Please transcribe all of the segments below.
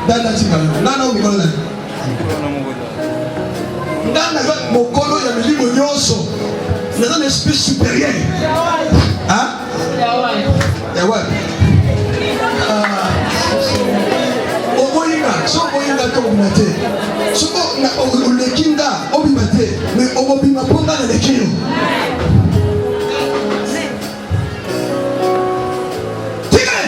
Dada tika nga na mokolo na nga naza mokolo ya milimo nyonso naza na esprit supérieur ya wapi ah. oboyi nga so oboyi nga to obima te soko oleki nga obima te mais okobima mpo nga naleki yo tika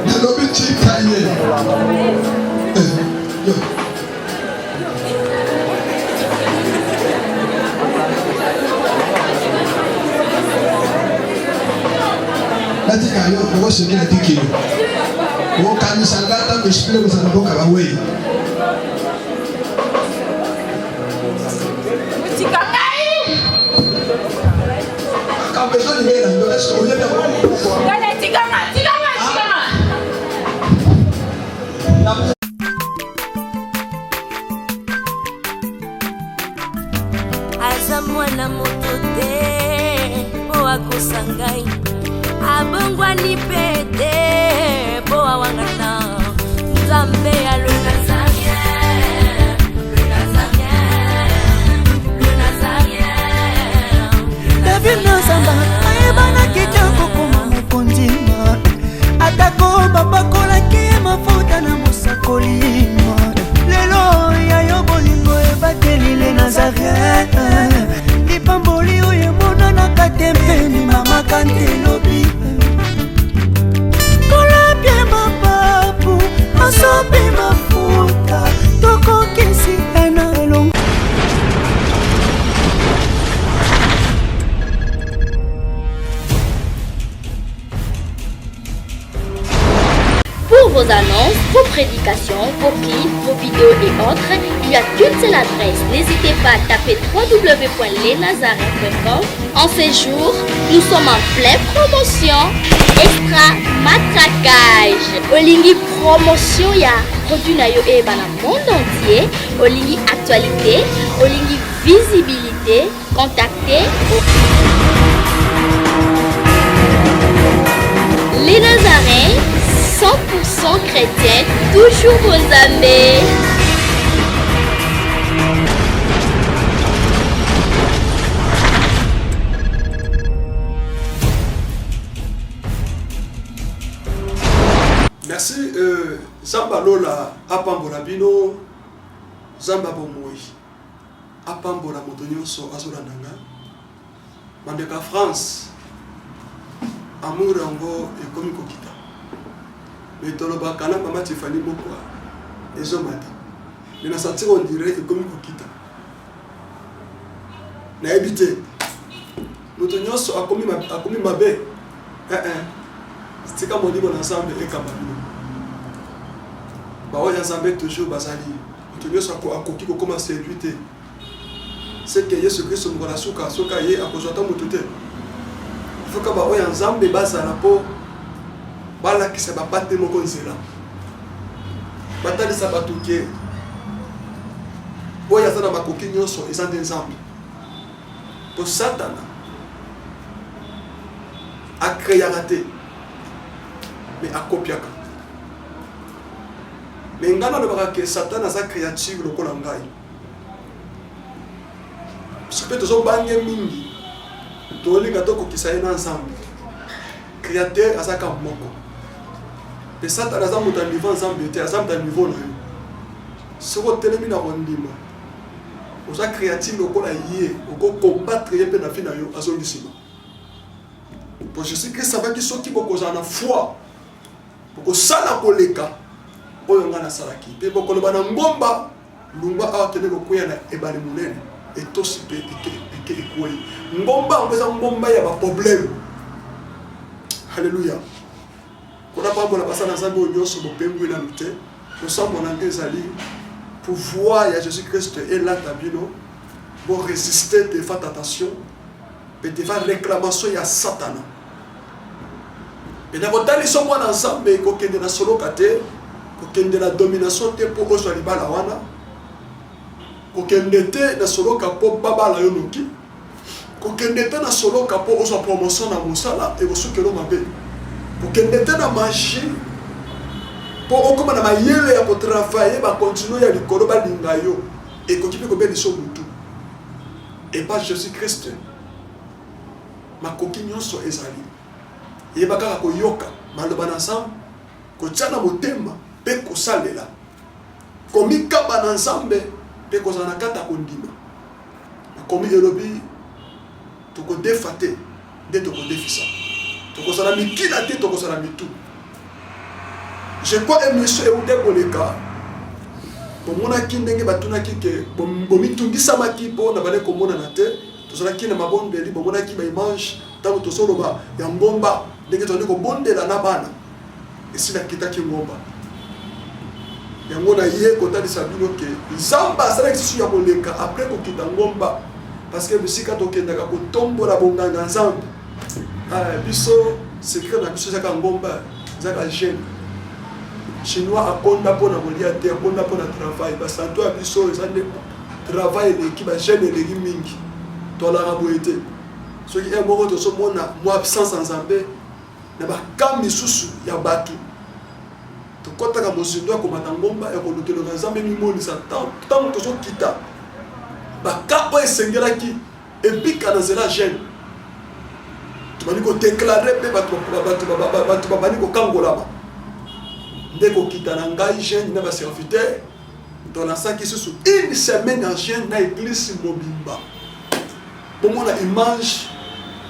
nalobi tika ye eh, yo. Natika yo okoseki natiki yo okanisa nga ntango esprit ekozala mboka bawei Tika ngai makambo ezolinga na ndo eske oyebi yango Tika nga tika nga tika nga Aza mwana moto te po akosa ngai abongwani mpe te po awangana nzambe ya le Nazarien, le Nazarien, le Nazarien. David Nazamba ayebanaki te kokoma mokonzi atako bapakolaki ye mafuta na mosakoli lelo ya yo bolingo ebateli le nazarien lipamboli oyo emonanaka te mpe limamaka nte lobi kolapie mapapu asopi mafuta tokokisi ena elongo Pour vos annonces, vos prédications, vos clips, vos vidéos et autres, il n'y a qu'une seule adresse. N'hésitez pas à taper www.lesnazarin.com. En ces jours, nous sommes en pleine promotion extra matraquage. Olingi promotion ya produit na yo eyebana monde entier. Olingi actualité, olingi visibilité, contactez Les Nazaréens, 100% chrétiens, toujours vos amis. Merci euh, Zamba Lola apambola bino Zamba bomoi apambola moto nyonso azolanda nga bandeko ya France amour yango ekomi kokita me tolobaka na mama Tiffany Mokwa ezomata me na sentir on dirait ekomi kokita nayebi te moto nyonso akomi akomi mabe eh eh tika molimo na Nzambe ekamba bino baoyo ya Nzambe toujours bazali Moto nyonso akoki kokoma seduit te. Ce que Yesu Kristo mokolo ya suka soki aye akozwa ata moto te. Il faut ka baoyo ya Nzambe bazala mpo balakisa bapate moko nzela, batalisa bato ke oyo aza na makoki nyonso eza nde Nzambe. Mpo Satana akreaka te, me akopiaka. Mais ngai nalobaka ke Satan aza creature lokola ngai. Biso mpe tozobange mingi, tolinga tokokisa ye na Nzambe. Créateur aza kaka moko. Mpe Satan aza moto ya niveau ya Nzambe te, aza moto ya niveau na yo. Soki otelemi na kondima, oza créature lokola ye, oko combattre ye mpe na vie na yo, azongi nsima. Mpo Jesus Christ abaki soki bokozala na foi Bokosala koleka oyo ngai nasalaki, mpe bokoloba na ngomba, Longwa awa, kende kokweya na ebale monene, etosi mpe eke ekwei. Ngomba yango eza ngomba ya baproblème. Haleluya! Nkolo apambola basali na Nzambe oyo nyonso bopengwi nanu te. Losambo na ngai ezali pouvoir ya Jésus Christ elata bino, bo résister devant tentation mpe devant réclamation ya Satana. Mpe nakotalisa mwana Nzambe kokende na soloka te, kokende na domination te mpo ozwa libala wana, kokende te na soloka mpo babala yo noki. Kokende te na soloka mpo ozwa promotion na mosala, ekosukelo mabe. Kokende te na magie mpo okoma na mayele ya kotravaille bakontinue ya likolo balinga yo, ekoki mpe kobebisa yo butu. Epa Jesus Christ makoki nyonso ezali. Yeba kaka koyoka maloba na Nzambe, kotia na motema mpe kosalela, komikaba na Nzambe mpe kozala na kati ya kondima. Makomi elobi tokodefa te nde tokodefisa, tokozala mikila te tokozala mitu. Je crois emission euti koleka bomonaki ndenge batunaki ke bomitungisamaki mpo na bale komonana te. Tozalaki na mabondeli, bomonaki ba image ntango tozoloba ya ngomba, ndenge tozali kobondela na bana esi nakitaki ngomba yango na ye kotalisa bino ke Nzambe asalaki lisusu ya koleka après kokita ngomba, parce que bisika tokendaka kotombola bonganga Nzambe, biso secret na biso ezaka ngomba, ezaka jeune chinois akonda mpo na kolia te, akonda mpo na travail. Basanto ya biso eza nde travail eleki, ba jeune eleki mingi, toalaka boye te. Soki un moko tozomona mwa absence ya Nzambe na baka misusu ya bato, tokɔtaka mozindo ya komata ngomba ya kolukeloka Nzambe mimonisa. Ntango tozokita baka oyo esengelaki ebika na nzela jeune, tobandi kodeklare mpe bato babandi kokangolama. Nde kokita na ngai jeune na baserviteur, tolasaki susu une semaine en jeune na église mobimba. Bomona image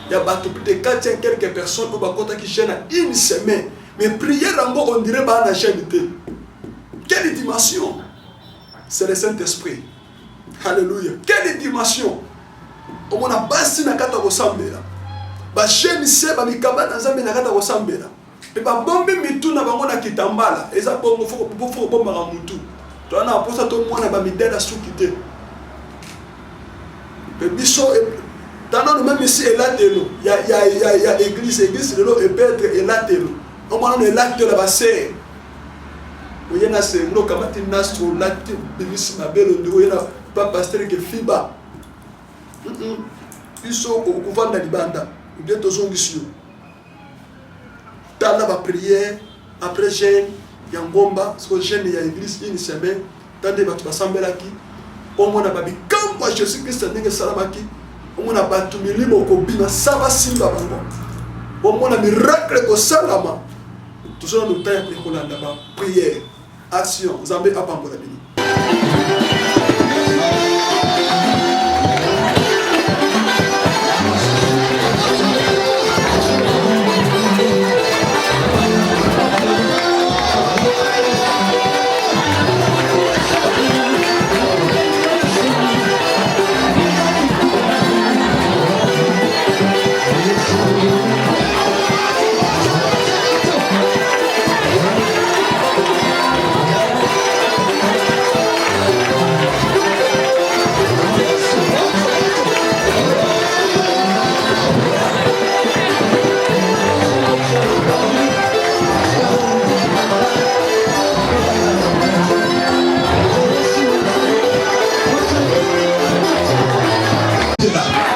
ya bato plus de 400 quelques personnes oyo bakotaki jeune na une semaine, mais prière yango on dirait baa na jeune te. Quelle dimension! C'est le Saint-Esprit. Alléluia. Quelle dimension! Omona basi na kati ya kosambela, bajeune se bamikaba na Nzambe na kati ya kosambela, mpe babombi mitu na bango na kitambala. Eza bongo, fo kobombaka mutu. Toza na mposa tomona bamidele ya suki te. Mpe biso tanano meme si elatelo ya église lelo epetre elatelo, omona no elatelo ya basere, oye na senglo okamati nastro olati obimisi mabele nde oye na pa pasteur ke fiba. Biso okovanda libanda obie tozongisi yo. Tala ba prière après jeûne ya ngomba, siko jeûne ya église une semaine, tande bato basambelaki, omona ba bikambo ya Jésus Christ ndenge esalamaki, omona bato milimo kobima sa basimba bango, omona miracle kosalama. Tozona nota ya kolanda ba prière action. Nzambe apambola bino.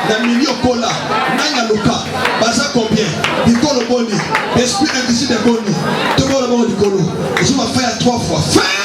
Na milio kola nani aluka baza combien bikolo boni esprit invisible boni tobola bango likolo ezoma fire 3 fois fire.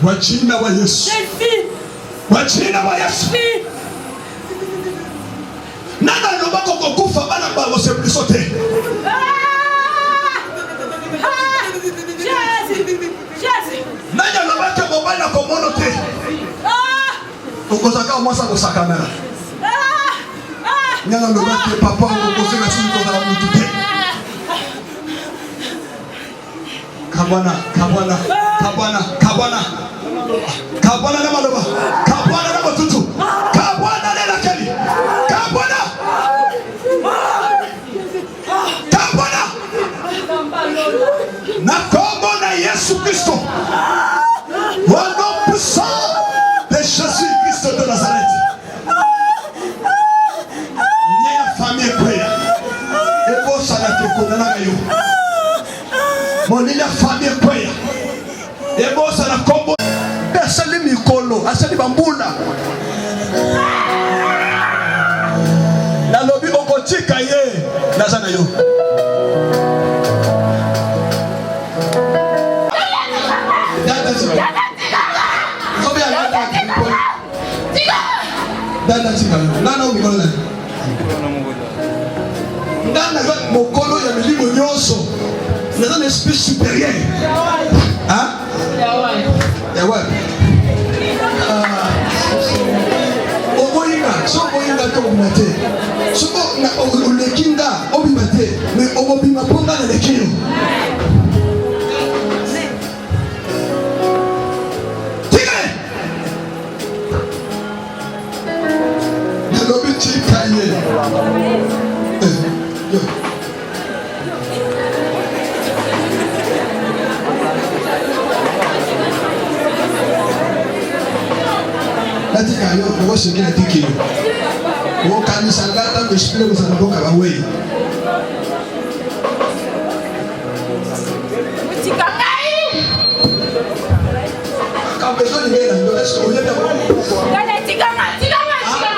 Kwa jina wa Yesu. Kwa jina wa Yesu. Nani alobaka kokufa bana bakosepliso te? Nani alobaki mobali akomono te? Okozalaka mwasi akosakanela. Nani alobaki papa okosenga soki kozala mutu te? Kabwana, kabwana, kabwana, kabwana. Kabwana na maloba. Kabwana na motutu. Kabwana na elakeli. Kabwana. Kabwana. Na kombo na Yesu Kristo. Au nom puissant de Jésus-Christ de Nazareth. Nye ya famille ekweya. Ebosana te kondanaka yo. Molili ya famille ekweya. Ebosana kombo. Mpe asali mikolo, asali bambula. Nalobi okotika ye, naza na yo. Dada tika yo. Nga na mokolo na nga naza mokolo ya milimo nyonso. Naza na esprit supérieur. Hein? Ya wapi? Ah. Oboyi nga, so oboyi nga to obima te. Soko oleki nga obima te, mais okobima mpo nga naleki yo. Tika ye! Nalobi tika ye. Eh, yo. Natika yo, okoseki natiki yo. Okanisa nga ntango esprit ekozala mboka bawei. Tika ngai. Makambo ezolinga na ndo eske oyebi yango? Dada tika nga, tika nga, tika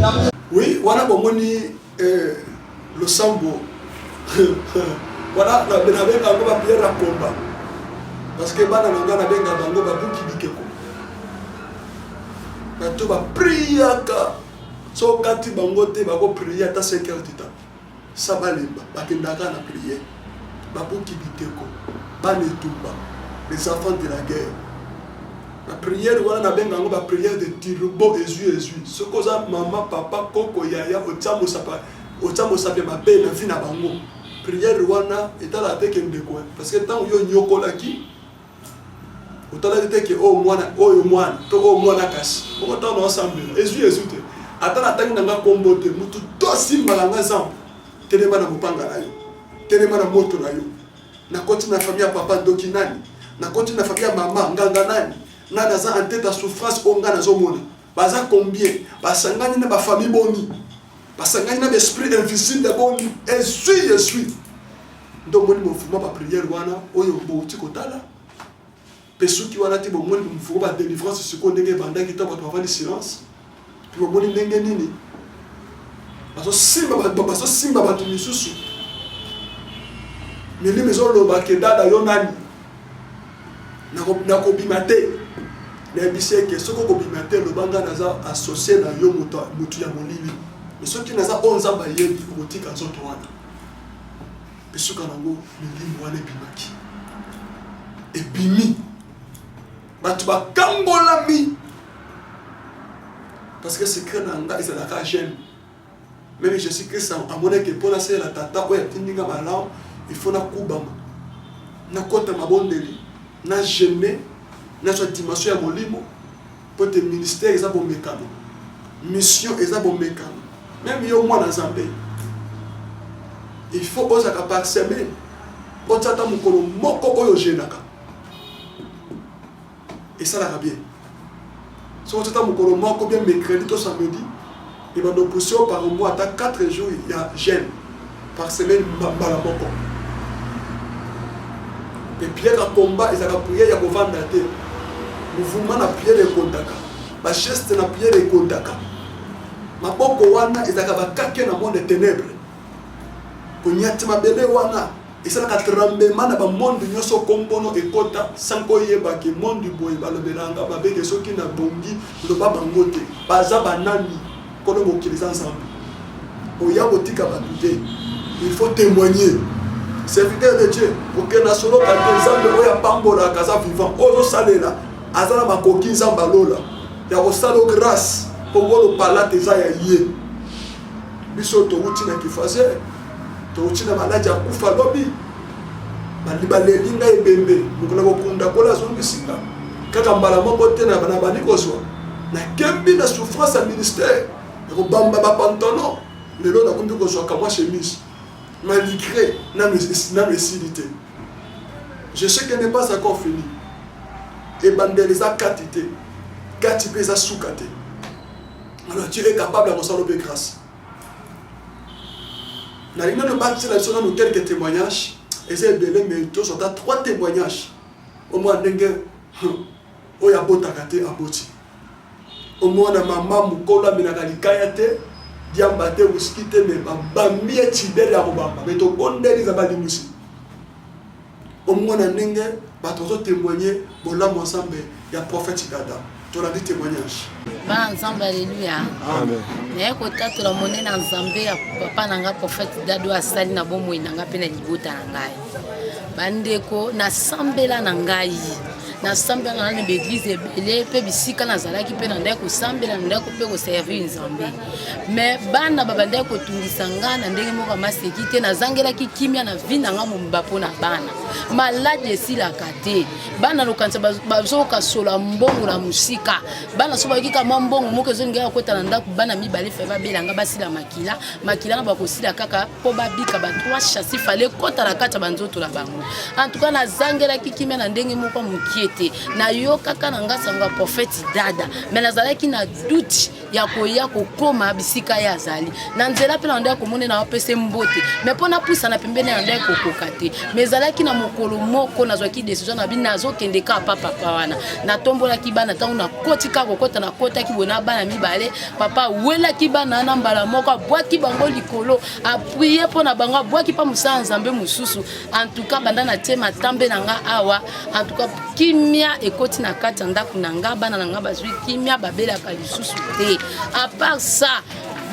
nga. Oui, wana bomoni eh, losambo wana nabenga yango bapriere ya komba parce que bana na ngai nabenga bango babuki bikeko bato bapriaka soki okati bango te bakoprie ata 5 heures du temps sa balemba bakendaka na prière babuki bikeko bana etumba les enfants de la guerre ba prière wana nabenga yango ba prière de turbo ezwi ezwi soki oza mama papa koko yaya otia mosapa otia mosapi ya mabe na vie na bango prière wana etalaka te ke ndeko parce que ntango yo onyokolaki otalaki te ke oyo mwana oyo mwana to oyo mwana kasi moko ntango na osambela ezwi ezwi te ata natangi na nga nkombo te motu to asimbaka nga zambe telema na mopanga na yo telema na moto na yo nakoti na famille ya papa ndoki nani nakoti na famille ya mama nganga nani nani aza en tete ya souffrance oyo ngai nazomona baza combien basangani na bafamille boni basangani na baesprit invisible boni ezwi ezwi Nde omoni mouvement ba prière wana oyo bowuti kotala pe soki wana te bomoni mouvement ba delivrance sikoyo ndenge ebandaki ntango bato bavandi silence pe bomoni ndenge nini bazosimba bazosimba bato misusu milimo ezoloba ke dada yo nani nakobima te nayebisi eke soki okobima te loba ngai naza associe na yo moto ya molili me soki naza oyo nzambe ayebi okotika nzoto wana Mpe suka na yango, milimo wana ebimaki, ebimi, bato bakangolami, parce que secret na nga ezalaka jeune. Meme Jésus Christ amonaki mpo nasalela tata oyo atindi nga malamu, il faut nakubama, nakota mabondeli, na jeune, nazwa dimension ya molimo, mpo te ministère eza bomekano, mission eza bomekano. Meme yo mwana Nzambe, il faut ozalaka par semaine otia ata mokolo moko oyo ojenaka, esalaka bien. Soki otia ata mokolo moko bien mercredi to samedi, ebanda opousse yo par mois ata 4 jours ya jeune par semaine mbala moko. Pe prière ya combat ezalaka prière ya kovanda te. Mouvement na prière ekondaka, ba geste na prière ekondaka. Maboko wana ezalaka ba kake na monde ya tenebre. Konyati mabele wana. Esalaka tremblement na ba monde nyoso kombo no ekota sans koyeba ke monde boye balobelaka nga mabe ke soki na bongi loba bango te baza ba nani kolo mokili eza nzambe oya kotika batu te il faut témoigner serviteur de Dieu okende na soloka te nzambe oyo apambolaka aza vivant oyo ozosalela aza na makoki nzambe alola ya kosala grâce mpo ngolo palate eza ya ye biso towuti na kifaze towuti na maladi ya kufa lobi baleli ngai ebembe mokolo kokunda kola azongisi nga kaka mbala moko te na bandi kozwa nakembi na souffrance ya ministère ya kobamba bapantalon lelo nakomi kozwa kamwa chemise malgré nanu esili te. Je sais que n'est pas encore fini. Ebandeli eza kati te, kati mpe eza suka te. Alors Dieu est capable ya kosala mpe grâce. Nalingi nano batisela biso nano quelques témoignages, eza ebele mais tozwa ata trois témoignages omwa ndenge oyo abotaka te aboti. Omona mama mukolo amelaka likaya te, diamba te, whisky te, mais babambi ye tibere ya kobamba, mais tobondeli Nzambe alimbisi. Omona ndenge bato bazo témoigner bolamu ya Nzambe ya prophète Dada. Tolandi témoignage. Bana Nzambe, aleluya. Naye kotatola monene ya Nzambe ya papa na nga prophète Dado asali na bomoi na nga mpe na libota na ngai. Bandeko, nasambela na ngai nasambelaka na baeglize ebele mpe bisika nazalaki mpe nandaki kosambela nandaki mpe koservir nzambe me bana babandaki kotungisa nga na ndenge moko ya maseki te nazangelaki kimia na vi na nga mobimba mpo na bana maladi esilaka te bana lokanisa bazoyoka solo ya mbongo na mosika bana so bayoki ka mwa mbongo moko ezolingaka kokota na ndako bana mibale fe babela nga basila makila makila na bakosila kaka mpo babika ba trois chassis fale ekota na kati ya banzoto na bango en tout cas nazangelaki kimia na ndenge moko mokie te nayokaka na nga sango ya prophète dada mais nazalaki na doute ya koya kokoma bisika ye azali na nzela mpe na ndenge komona na apesa mbote mais mpo napusana pembeni na ndenge kokoka te mais ezalaki na mokolo moko nazwaki decision na bino nazokende kaka pa papa wana natombolaki bana ntango nakoti kaka kokota nakotaki boye na bana mibale papa awelaki bana wana mbala moko abwaki bango likolo aprie mpo na bango abwaki mpa mosala nzambe mosusu antuka banda natie matambe na nga awa antuka kimia ekoti na kati ya ndako na nga bana na nga bazwi kimia babelaka lisusu te apart ça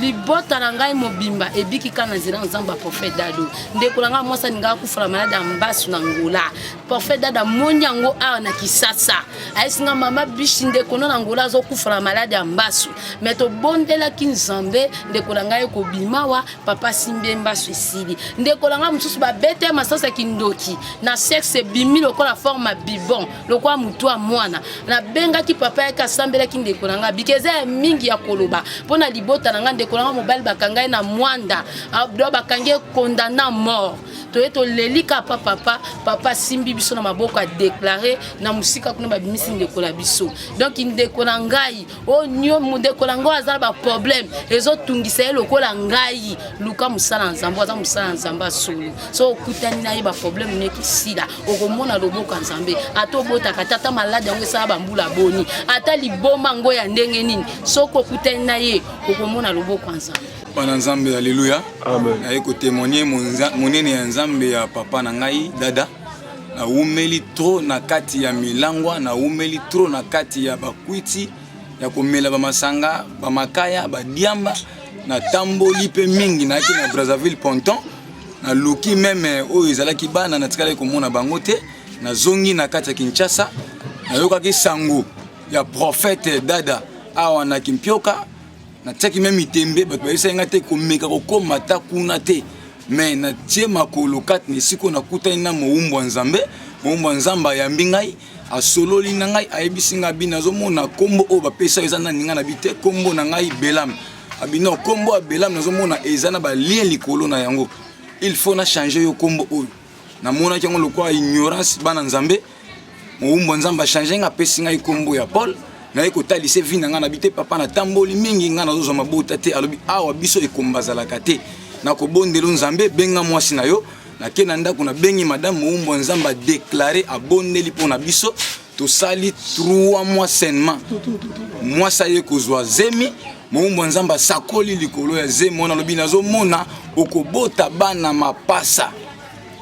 libota na ngai mobimba ebiki kaka na nzela nzambe ya prophète dado ndeko na ngai mwasi alingaka kufala malade ya mbasu na ngola Prophète Dada amoni yango awa na Kisasa. Ayesi nga mama bishi ndeko no na Angola azokufa na malade ya mbasu. Mais tobondelaki Nzambe ndeko na ngai kobima wa papa simbi mbasu esili. Ndeko na ngai mosusu babete masasi ya kindoki na sexe ebimi lokola forme ya bibon lokola motu ya mwana. Nabengaki papa yake asambelaki ndeko na ngai bika eza ya mingi ya koloba mpo na libota na ngai ndeko na ngai mobali bakanga ye na mwanda bakangi ye condamne à mort. Toye toleli kaka papa, papa asimbi biso na maboko a déclarer na mosika kuna babimisi ndeko na biso. Donc ndeko na ngai oyo ndeko na ngai aza na ba problème ezotungisa ye lokola ngai, luka mosala ya Nzambe, aza mosala ya Nzambe ya solo. So okutani na ye ba problème neki sila, okomona loboko ya Nzambe. Ata obotaka te, ata malade yango esala bambula boni, ata liboma yango ya ndenge nini, soki okutani na ye okomona loboko ya Nzambe. Bana Nzambe, alléluia. Amen. Naye ko témoigner monene ya Nzambe ya papa na ngai dada. Nawumeli trop na kati ya milangwa, nawumeli trop na kati ya bakwiti ya komela bamasanga, bamakaya, badiamba. Natamboli mpe mingi, nayaki na Brazzaville Ponton, naluki meme oyo ezalaki bana, natikalaki komona bango te. Nazongi na kati ya Kinshasa, nayokaki sango ya prophète dada awa na Kimpioka. Natiaki meme tembe, bato bayebisaki ngai te komeka kokoma ata kuna te, me natie makolo kati na esika oyo nakutani na mowumbu ya Nzambe. Mowumbu ya Nzambe ayambi ngai, asololi na ngai, ayebisi ngai abi nazomona kombo oyo bapesa eza nani, ngai nabi te kombo na ngai Belam. Abi non, kombo ya Belam nazomona eza na ba lien likolo na yango, il faut na changer yo kombo oyo. Namonaki yango lokola ignorance bana Nzambe. Mowumbu ya Nzambe achange nga, apesi ngai kombo ya Paul. Naye kotalisa vie na ngai, nabi te papa, natamboli mingi, ngai nazozwa mabota te. Alobi awa biso ekomba azalaka te, nakobondela Nzambe, benga mwasi na yo. Nake na ndako, nabengi madame. Mowumbu ya Nzambe adeklare, abondeli mpo na biso. Tosali 3 mois sainement, mwasi aye kozwa zemi. Mowumbu ya Nzambe asakoli likolo ya zemi wana, alobi nazomona okobota bana mapasa.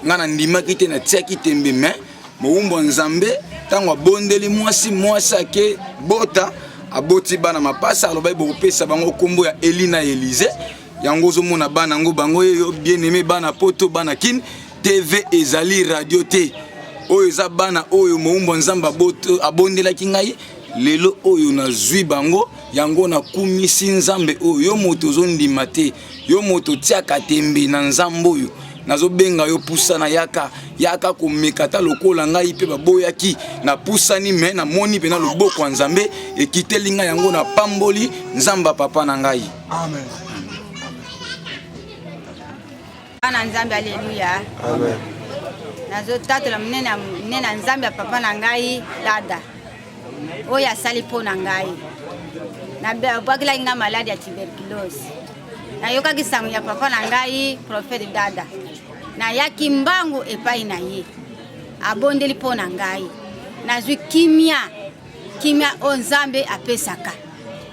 Ngai nandimaki te, natiaki tembe, mais mowumbu ya Nzambe ntango abondeli mwasi, mwasi ake bota, aboti bana mapasa, alobaki bokopesa bango nkombo ya Eli na Elize. Yango ozomona bana yango bango yeyo bien aimé, bana poto, bana kin TV ezali radio te. Oyo eza bana oyo mowumbu ya Nzambe abondelaki ngai, lelo oyo nazwi bango, yango nakumisi Nzambe oyo. Yo moto ozondima te, yo moto otiaka tembe na Nzambe oyo, nazobenga yo, pusana, yaka, yaka komeka ata lokola ngai mpe baboyaki, napusani me namoni mpe na loboko ya Nzambe ekiteli ngai, yango napamboli Nzambe papa na ngai. Amen. Bana Nzambe, aleluya. Amen. Nazotatola monene ya Nzambe ya papa na ngai dada oyo asali mpo na ngai. Nabwakelaki ngai maladi ya tuberculose. Nayokaki sango ya papa na ngai prophète dada, nayaki mbangu epai na ye, abondeli mpo na ngai, nazwi kimia, kimia oyo Nzambe apesaka.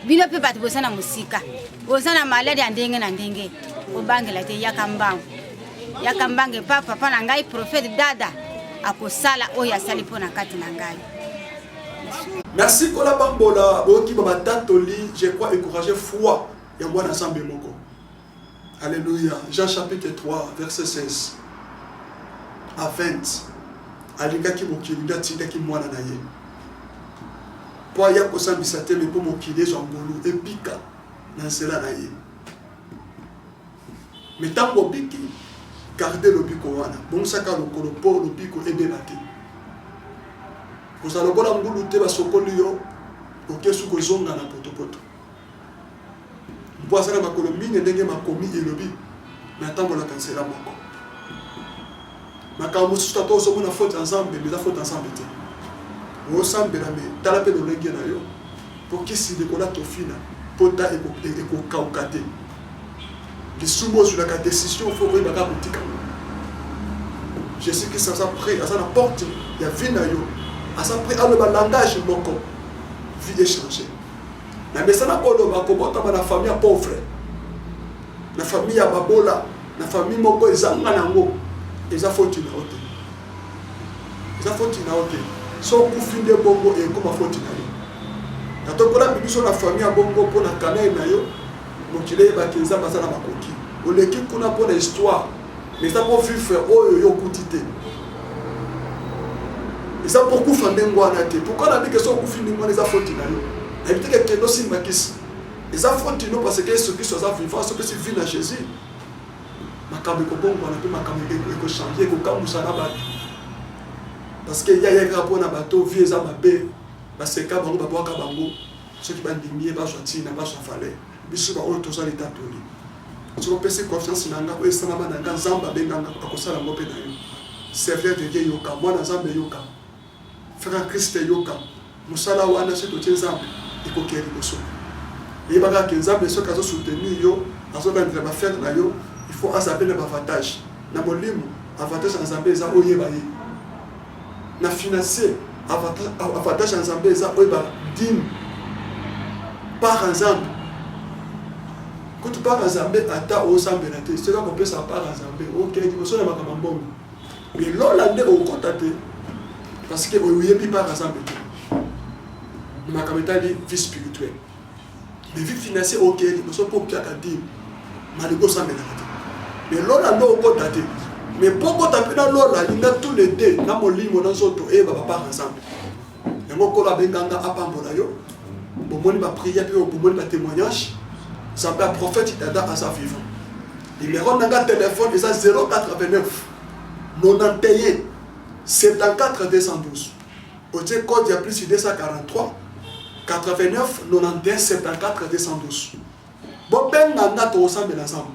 Bino mpe bato boza na mosika, boza na maladi ya ndenge na ndenge, kobangela te, yaka mbangu, yaka mbangu epa papa na ngai prophète dada, akosala oyo asali mpo na kati na ngai. Merci Kola Bambola, boyoki ba batatoli, je crois encourager foi ya mwana Nzambe moko. Alléluia. Jean chapitre 3 verset 16 à 20. Alingaki mokili nde atindaki mwana na ye mpo aya kosambisa te, me mpo mokili ezwa ngolu ebika na nzela na ye. Me ntango obiki, garde lobiko wana, bongisaka lokolo mpo lobiko ebeba te. Kozala lokola ngulu te, basokoli yo okesu kozonga na potopoto. Mpo aza na makolo mingi ndenge makomi elobi, me atambolaka nzela moko. Makambo mosusu tata ozomona faute ya Nzambe, me eza faute ya Nzambe te. Osambela me tala mpe lolenge na yo, mpo kisi likola tofina pota ekokauka te. Lisumu ozwilaka decision, fo koyeba kaka kotika ngo. Jésus Christ aza prêt, aza na porte ya vie na yo, aza prêt aloba langage moko, vie échange. Na mesana koloba kobotama na famille ya pauvre, na famille ya babola, na famille moko ezanga nango, eza faute na yo te, eza faute na yo te. So okufi nde bongo ekoma faute na yo. Natokola biso na famille ya bongo mpo na kanai na yo, mokili eyebaki Nzambe aza na makoki. Oleki kuna mpo na histoire, mais eza mpo vivre oyo yo okuti te, eza mpo kufa ndenge wana te. Pourquoi na bike so okufi ndenge wana eza faute na yo? Nayebi te ke kende osimba kisi, eza faute no, parce que Yesu Kristo aza vivant. Soki opesi vie na Jésus, makambo ekobongwana mpe makambo ekochange, ekokamwisa na bato, parce que ya ye kaka mpo na bato vie eza mabe, baseka bango, babwaka bango. Soki bandimi ye, bazwa ntina, bazwa valeur. Biso baoyo toza litatoli, soki opesi confiance na nga, oyo esalama na nga, Nzambe abenganga, akosala yango mpe na yo. Serviteur de Dieu yoka, mwana Nzambe yoka, frère Christ yoka, mosala wana soki totie Nzambe ekokende liboso. Yebaka ke Nzambe soki azo soutenir yo, azolandela bafere na yo, il faut aza mpe na baavantage na molimo. Avantage ya Nzambe eza oyeba ye na financier, avantage ya Nzambe eza oyeba dime par Nzambe. Kutu par Nzambe ata osambela te, soki akopesa par Nzambe, okende liboso na makambo ya mbongo. Mais lola nde okota te, parce que oyebi par Nzambe te makambo etali vie spirituelle. Mais vie financière okende liboso mpo opiaka dime maliko osambelaka te, mais lola nde okota te. Mais mpo okota mpe na lola, linga tous les deux na molimo na nzoto eyeba bapart Nzambe. Yango Nkolo abenganga apambola yo. Bomoni baprière mpe bomoni batémoignage. Nzambe ya prophète dada aza vivant. Numéro na nga telefone eza 089 91 74 212. Otie code ya plus 243 89 91 74 212. Bobenga nga, tokosambela Nzambe.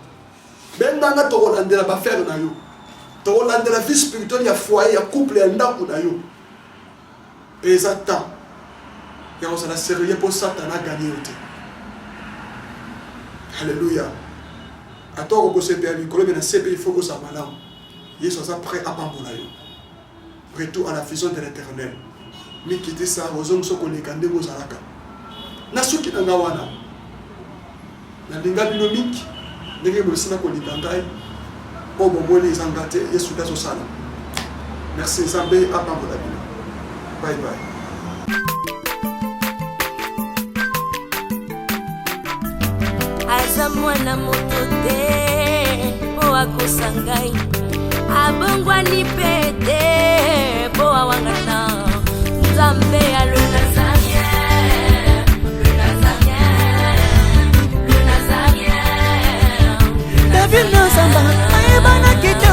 Benga nga, tokolandela bafere na yo, tokolandela vie spirituelle ya foyer, ya couple, ya ndako na yo. Mpe eza temps ya kozala sérieux mpo Satana aganye yo te. Alléluia. Ata okokosepela likolo, me na se mpe il faut kozala malamu. Yesu aza prêt apambola yo. Retour à la vision de l'Éternel. Mikitisa, ozongisa koleka ndenge ozalaka. Na suki na nga wana, nalinga bino mingi ndenge boyesana kolinga ngai. Oyo bomoni eza nga te, Yesu nde azosala. Merci, Nzambe apambola bino. Bye bye. Aza mwana moto te mpo akosa ngai, abongwani mpe te mpo awangana Nzambe ya le Nazarien, le Nazarien, le Nazarien. David Nazamba ayebanaki te.